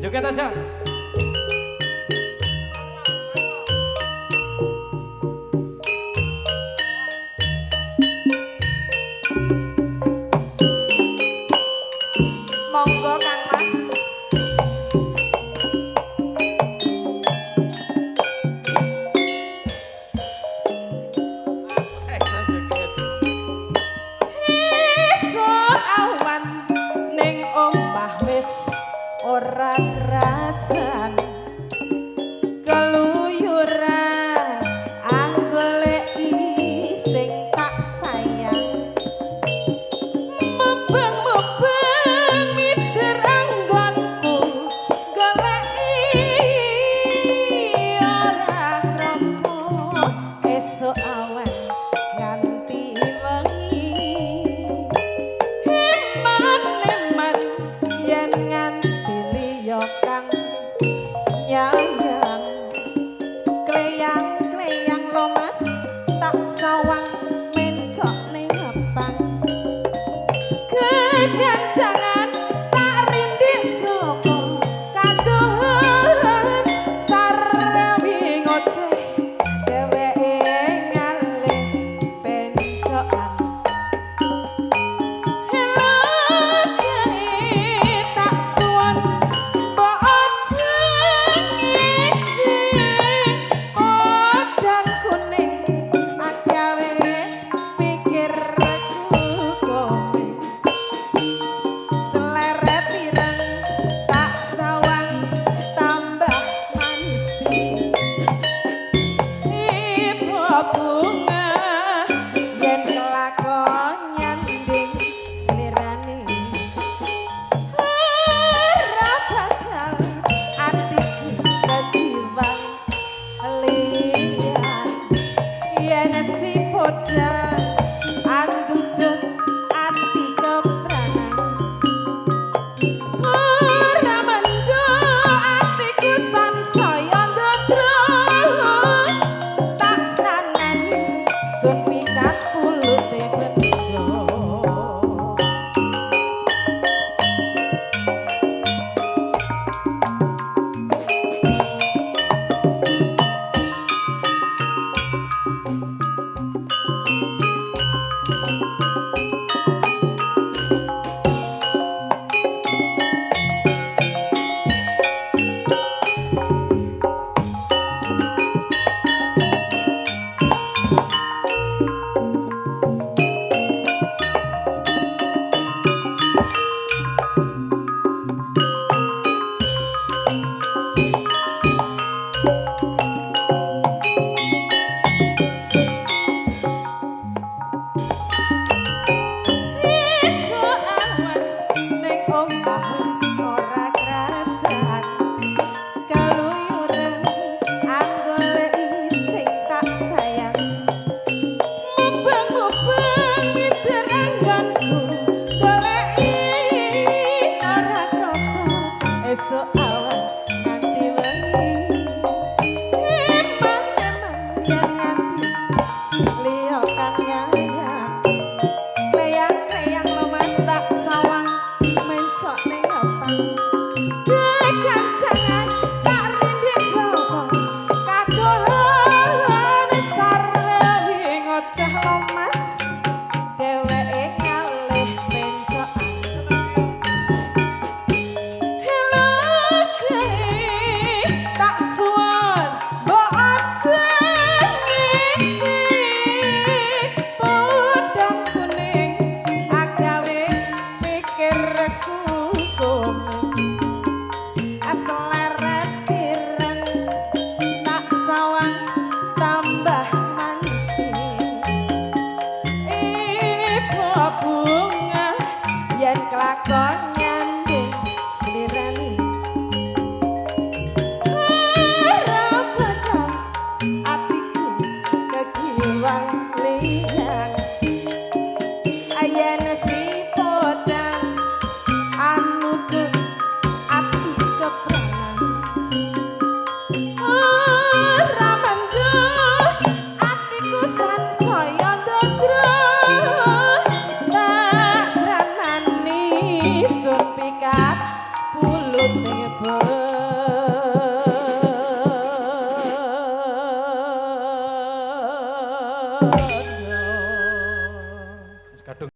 Joget aja. Monggo Kang Mas. Esuk awan ning omah wis ora krasan, keluyuran anggoleki sing tak sayang, mubeng-mubeng mider anggonku goleki ora krasa esuk awan nganti wengi. Eman-eman yen nganti liya kang nyayang, kleyang-kleyang lo Mas tak sawang mencok ning ngepang, keganjangan tak rindik saka kadohan sarwi ngoceh dheweke ngalih pencokan. Hello kiai tak suwun mbok aja ngece podang kuning agawe pikirku kowe, seleret ireng tak sawang tambah manis ibu bunga yen kelakon nyanding slirane ora bakal atiku kegiwang liyan, yen si podang andudut ati kepranan ora mendo atiku sansaya ndodro tak sranani sun pikat pulute bendo. Esuk awan ning omah wis ora krasan, keluyuran anggoleki sing tak sayang, mubeng-mubeng mider anggonku goleki ora krasa esuk awan nganti wengi. Eman-eman yen nganti liya kang nyayang, kleyang-kleyang lo Mas tak sawang mencok ning ngepang, keganjangan tak rindik saka kadohan sarwi ngoceh lo Mas dheweke ngalih pencokan. Hello kiai tak suwun mbok aja ngece podang kuning agawe pikirku kowe, asal Kalut ing